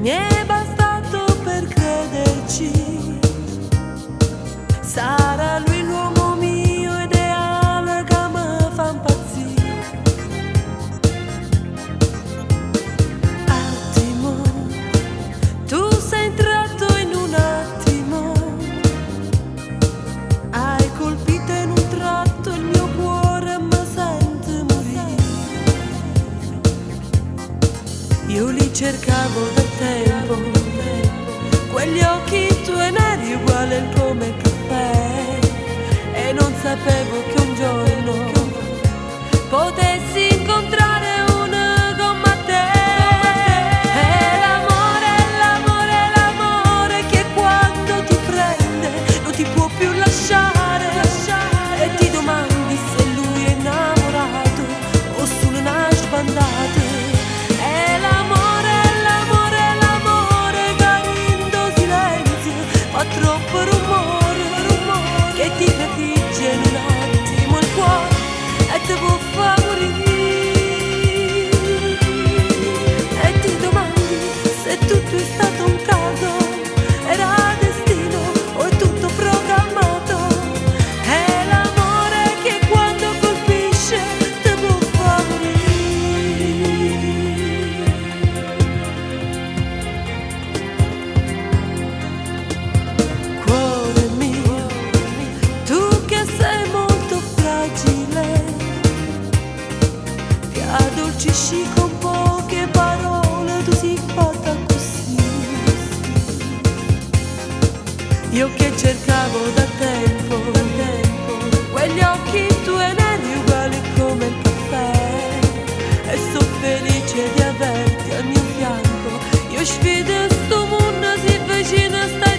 Mi è bastato per crederci. Sarà lui l'uomo mio ideale che mi fa impazzire. Attimo, tu sei entrato in un attimo. Hai colpito in un tratto il mio cuore e mi sento morire. Io li cercavo da tempo, quegli occhi tuoi neri uguali come il caffè, e non sapevo che un giorno potessi incontrare uno come te. È l'amore, l'amore, l'amore che quando ti prende non ti può più lasciare, e ti domandi se lui è innamorato o solo una sbandata. È l'amore, l'amore, l'amore che in silenzio fa troppo rumore, rumore che ti trafigge in un attimo il cuore e ti può far morire. E ti domandi se tutto è stato un caso, era destino o è tutto programmato. È l'amore che quando colpisce ti può far morire. Cuore mio, tu che sei molto fragile, ti addolcisci con poche parole, tu sei fatta così. Io che cercavo da tempo, quegli occhi tuoi neri uguali come il caffè, e sono felice di averti al mio fianco. Io sfido sto mondo se vicino stai.